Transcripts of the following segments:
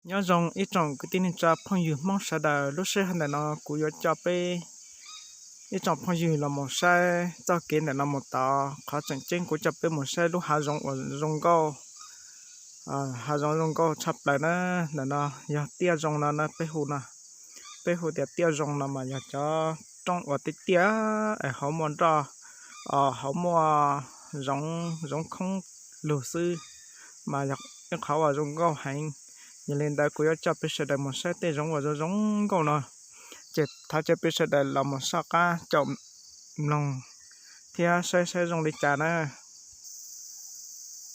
Nyob zoo ib tsoom kwv tij neej tsa phooj ywg Hmoob sawv daws, lub sij hawm ntawm no kuv yuav coj peb ib tsoom phooj ywg los mus saib txoj kev ntawm no mus tod. Qhov tseem ceeb kuv coj peb mus saib lub hav zoov uas zoo nkauj, hav zoov zoo nkauj tshaj plaws na. Ntawm no yog Tiaj Zoo no na, peb hu no, peb hu tias Tiaj Zoo no mas yog cov roob uas tiaj tiaj es hauv muaj nroj, hauv muaj zoov, zoov khoob lug xwb, mas yog ib qhov uas zoo nkauj heev. Yog li ntawd kuv yuav coj peb sawv daws mus saib tej zoov uas zoo zoo nkauj no, ces thov caw peb sawv daws los mus soj qab caum mloog thiab saib saib zoo li cas na.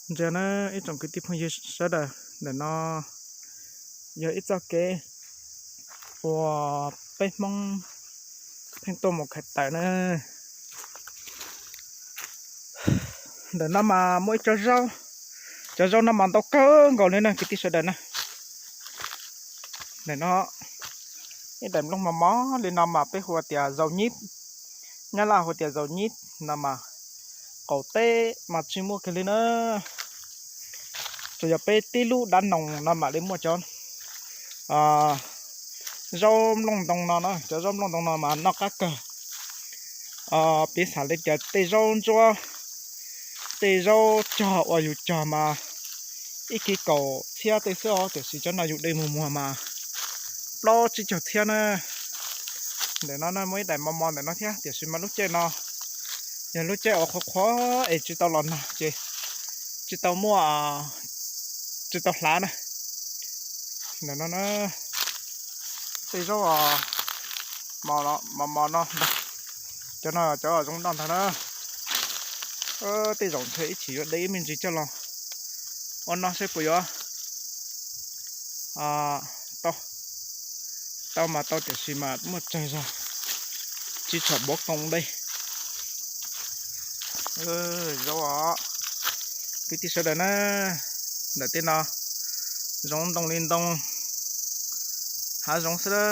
Ntsia na ib tsoom kwv tij phooj ywg sawv daws, ntawm no yog ib txoj kev uas peb Hmoob pheej tuaj mus khaws tawm na. Ntawm no mas muaj ib co zaub, cov zaub no mas ntau kawg nkaus li na kwv tij sawv daws na. Ntawm no ib daim nplooj mos mos li no mas peb hu tias zaus nyib, Nyab Laj hu tias zaus nyib no mas qaum teb mas tsis muaj kiag li na. Tsuas yog peb tib lub dab noog no mam li muaj cov zaub nplooj ntoo no na. Cov zaub nplooj ntoo no mas noj qab kawg. Piv xam li tias tej zaub ntsuab, tej zaub cog uas yus cog mas ib kis kaum txhiab tej xwb os, tiam sis cov no yus de mus muag mas plaub tsib caug txhiab na. Ntawm no muaj ib daim mos mos ntawm no thiab, tiam sis mas lub caij no yog lub caij uas qhuav qhuav es tsis tau los nag ces tsis tau muaj, tsis tau hlav na. Ntawm no tej zaub mos mos no, cov no cov zoo noj ntag na. Tej zaum ntshe ib chim yuav de ib me ntsis coj los ua noj seb puas yuav tau. Tau mas tau, tiam sis mas muaj tsawg zog, tsis txhob npuav koom dej. Zaub os, kwv tij sawv daws na, ntawm tej no zoov ntoo li ntoo, hav zoov xwb na.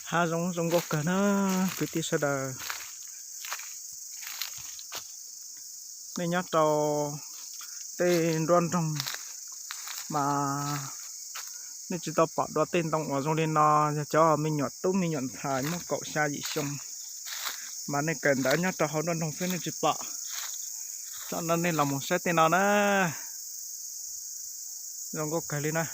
Hav zoov zoo nkauj kawg na kwv tij sawv daws. Nej nyob rau tej nruab nroog mas nej tsis tau pom dua tej ntoo uas zoo li no. Yog cov me nyuam tub me nyuam ntxhais muaj kaum xya yim xyoo mas nej kawm ntawv nyob rau hauv nruab nroog xwb nej tsis pom. Tso no nej los mus saib tej no na, zoo nkauj kawg li na.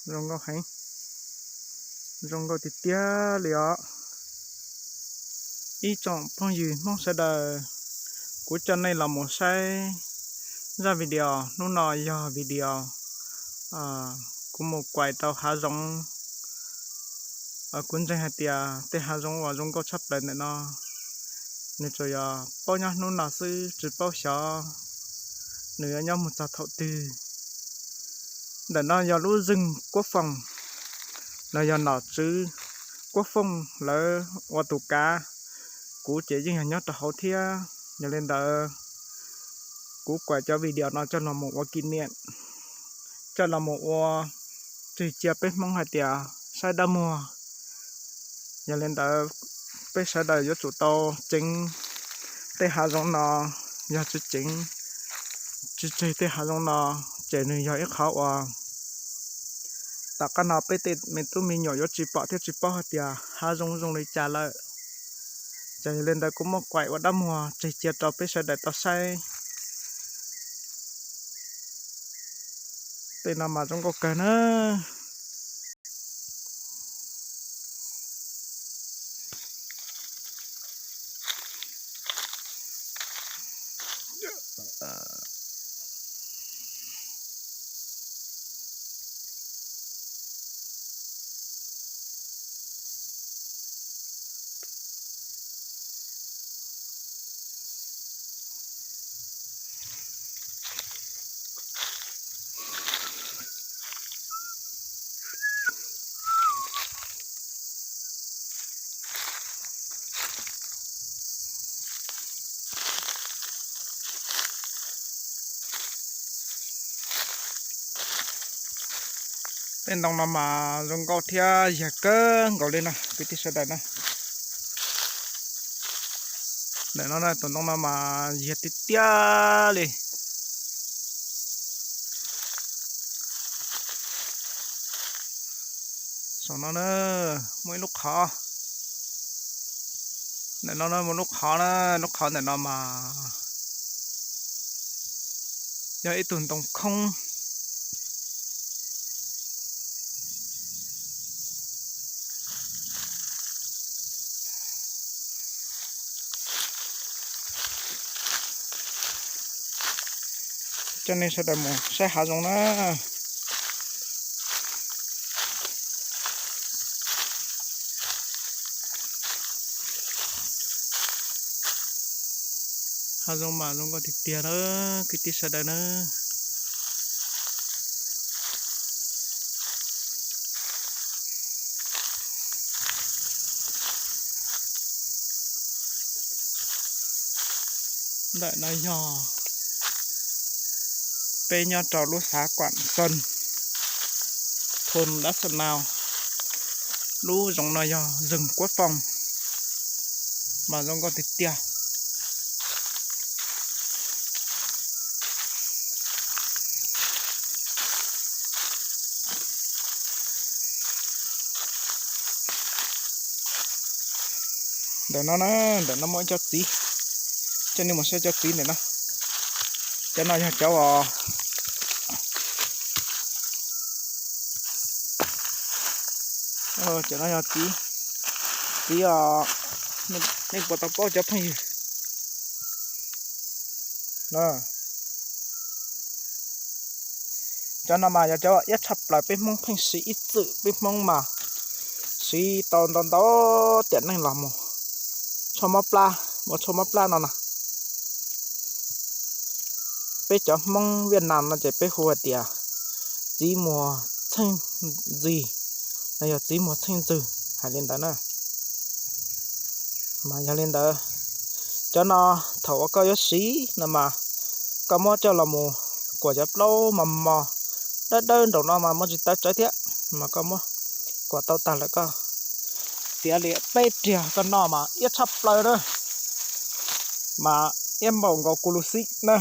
Zoo nkauj heev, zoo nkauj tiag tiag li os. Ib tsoom phooj ywg Hmoob sawv daws, kuv coj nej los mus saib zaj video hnub no yog video kuv mus kuais rau hav zoov. Kuv ntseeg hais tias tej hav zoov uas zoo nkauj tshaj plaws ntawm no, nws tsuas yog paub nyob hnub no xwb tsis paub xyov nws yuav nyob mus txog thaum twg. Ntawm no yog lub zeeg Kuab Foom, los yog nom tswv Kuab Foom lawv ua tus kav, kuv ces yeej yog nyob rau hauv thiab. Yog li ntawd kuv kuam cov video no coj los mus ua kim niam, coj los mus ua tseg cia peb Hmoob hais tias saib dab muag. Yog li ntawd peb sawv daws yuav tsum tau ceev tej hav zoov no, yog tsis ceev, tsis tseg tej hav zoov no ces nws yog ib qhov uas tom qab no peb tej me tub me nyuam yuav tsis pom thiab tsis paub hais tias hav zoov zoo li cas lawm. Ces yog li ntawd kuv muab kuam ua dab muag tseg cia rau peb sawv daws tau saib. Tej no mas zoo nkauj kawg na. Tej ntoo no mas zoo nkauj thiab yag kawg nkaus li no kwv tij sawv daws na. Ntawm no tus ntoo no mas yag tiag tiag li. Saum no na, muaj ib lub qhov. Ntawm no muaj lub qhov na, lub qhov ntawm no mas yog ib tug ntoo khoob. Coj nej sawv daws mus saib hav zoov na. Hav zoov mas zoo nkauj tiag tiag na kwv tij sawv daws na. Ntawm no yog peb nyob rau lub xav Kuam Xon, thun Dab Xas Nau. Lub zoov no yog Zeeg Kuab Fooj, mas zoo nkauj tiag tiag. Ntawm no na, ntawm no muaj ib co txiv, coj nej mus saib co txiv ntawm no. Cov no yog cov uas, cov no yog txiv, txiv os, nej puas tau paub cov phooj ywg? Cov no mas yog cov iab tshaj plaws, peb Hmoob pheej siv ib txwm, peb Hmoob mas siv tau ntau ntau tiam neej los mus tshuaj mob plab, ua tshuaj mob plab no na. Peb cov Hmoob Viaj Nam no ces peb hu hais tias txiv muag txheej ntxig, los yog txiv muag txheej ntswg hais li ntawd na. Mas yog li ntawd, cov no thaum uas koj yuav siv no mas koj muab coj los mus kuam cov plaub mos mos dawb dawb nraum no mas muaj tsis tawv tsawv thiab, mas koj muab kuam tau tag lawm koj txiav li peb riag koj noj mas iab tshaj plaws na. Mas iab npaum nkaus kuv lus xib na,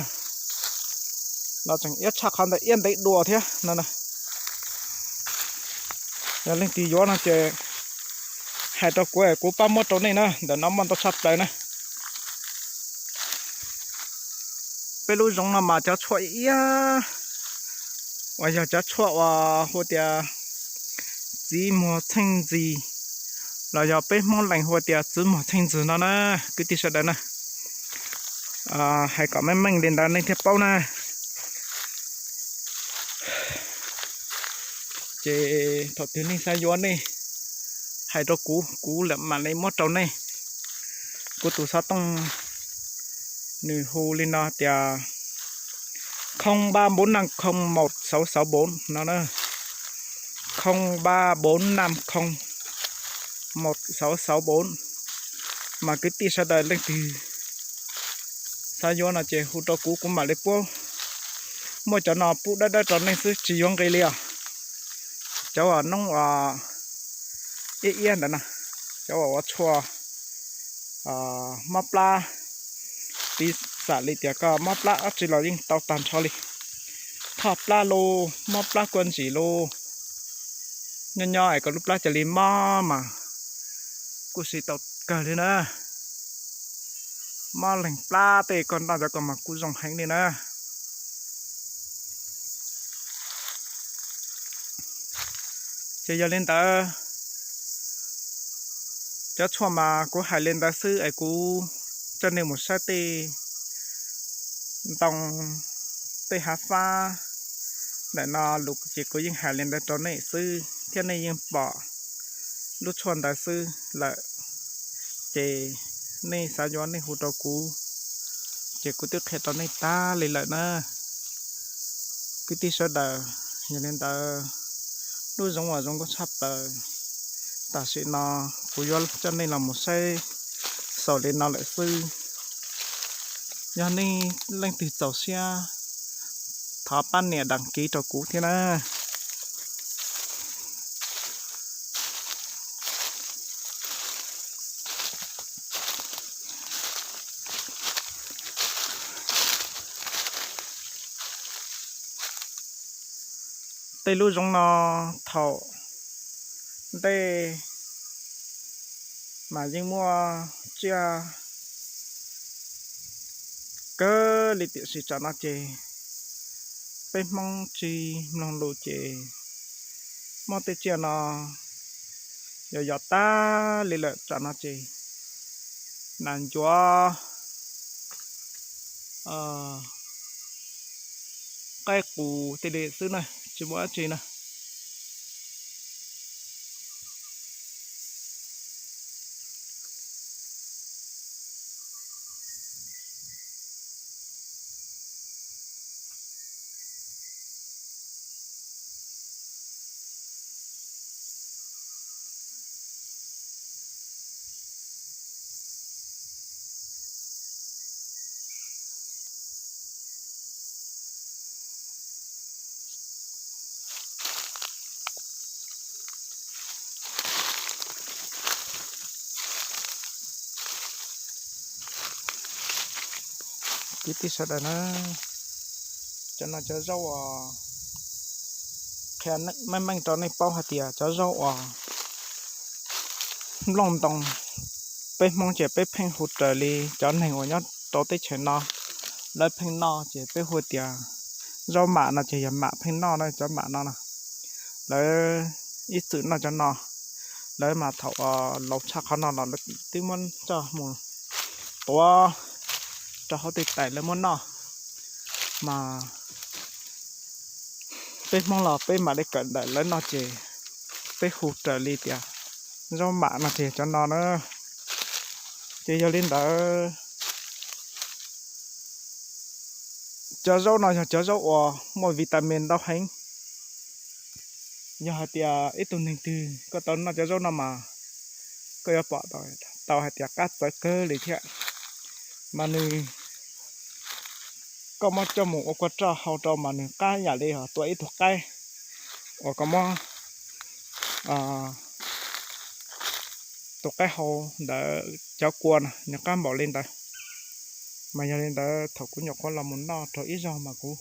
los tseem iab tshaj qhov ntawd iab ntev dua thiab no. Yog leej twg yuav no ces hais rau kuv, kuv pab muab rau nej na, ntawm no muaj ntau tshaj plaws na. Peb lub zoov no mas cov tshuaj iab uas yog cov tshuaj uas hu tias txiv muag txheej ntxig, los yog peb Hmoob Lees hu tias txiv muag txheej ntswg no na, kwv tij sawv daws na. Hais kom meej meej li ntawd nej thiaj paub na. Ces thaum twg nej xav yuav nej hais rau kuv, kuv mam li muab rau nej. Kuv tus xov tooj nws hu li no tias không ba bốn năm không một sáu sáu bốn no na. Không ba bốn năm không một sáu sáu bốn. Mas kwv tij sawv daws leej twg xav yuav no ces hu rau kuv, kuv mam li puab. Muaj cov no pub dawb dawb rau nej xwb tsis yuav nqi li os. Cov uas noob uas iab iab ntawd na, cov uas ua tshuaj mob plab, piv xam li tias koj mob plab dab tsi los yeej tau tag nrho li. Thoj plab los, mob plab kua ntsim los, nyob nyob es koj lub plab cia li mob mas kuj siv tau kawg li na. Mob leeg plab tej koj noj cov ko mas kuj zoo heev li na. Ces yog li ntawd, cov tshuaj mas kuv hais li ntawd xwb es kuv coj nej mus saib tej ntoo, tej hav fab ntawm no los ces kuv yeej hais li ntawd rau nej xwb thiab nej yeej pom lub tshuaj ntawd xwb lawm. Ces nej xav yuav nej hu rau kuv, ces kuv twb qhia rau nej tag li lawm na. Kwv tij sawv daws, yog li ntawd, lub zoov uas zoo nkauj tshaj plaws tam sim no kuv yuav coj nej los mus saib xaus li no lawm xwb. Yog nej leej twg txaus siab, thov pab nias đăng ký rau kuv thiab na. Tej lub zoov no thaum ntej mas yeej muaj tsiaj kawg li tiam sis tsam no ces peb Hmoob tsis mloog lus ces muaj tej tsiaj no yog yog tag li lawm tsam no ces nas ncuav qaib qus tej li xwb na, tsis muaj dab tsi na. Kwv tij sawv daws na, cov no cov zaub uas qhia meej meej rau nej paub hais tias cov zaub uas nplooj ntoo, peb Hmoob ces peb pheej hu raws li cov neeg uas nyob rau teb chaws no lawv pheej noj ces peb hu tias zaub mam no ces yog mam pheej noj na, cov mam no na. Lawv ib txwm noj cov no, lawv mas thaum laus tshaj qhov no los lawv twb muab coj mus tuav rau hauv tej tais lawv muab noj. Mas peb Hmoob los peb mam li kawm ntawm lawv no ces peb hu raws li tias zaub mam no ces cov no na. Ces yog li ntawd, cov zaub no yog cov zaub uas muaj vitamin ntau heev. Yog hais tias ib tug neeg twg koj tau noj cov zaub no mas koj yuav pom tau hais tias qab txawv kawg li thiab. Mas nws, koj muab coj mus ua kua roj hau rau mas nws qab yam li tua ib tug qaib uas koj muab tus qaib hau ntawd cov kua na, nws qab npaum li ntawd. Mas yog li ntawd thaum kuv nyuam qhuav los mus noj rau ib zaug mas kuv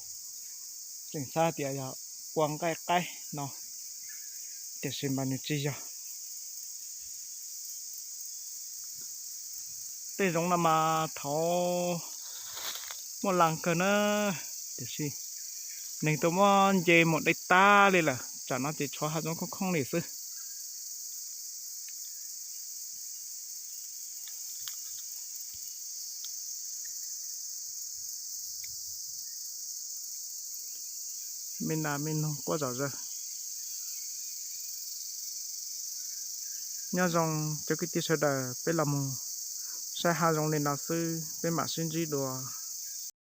tseem xav tias yog kua nqaij qaib no, tiam sis mas nws tsis yog. Tej zoov no mas thaud muaj las kawg na, tiam sis neeg tuaj muab nce mus dej tag li lawm, tsam no ces tshuav hav zoov khoob khoob li xwb. Me nas me noog quaj zom zaws. Nyob zoo cov kwv tij sawv daws, peb los mus saib hav zoov li no xwb, peb mam sib ntsib dua.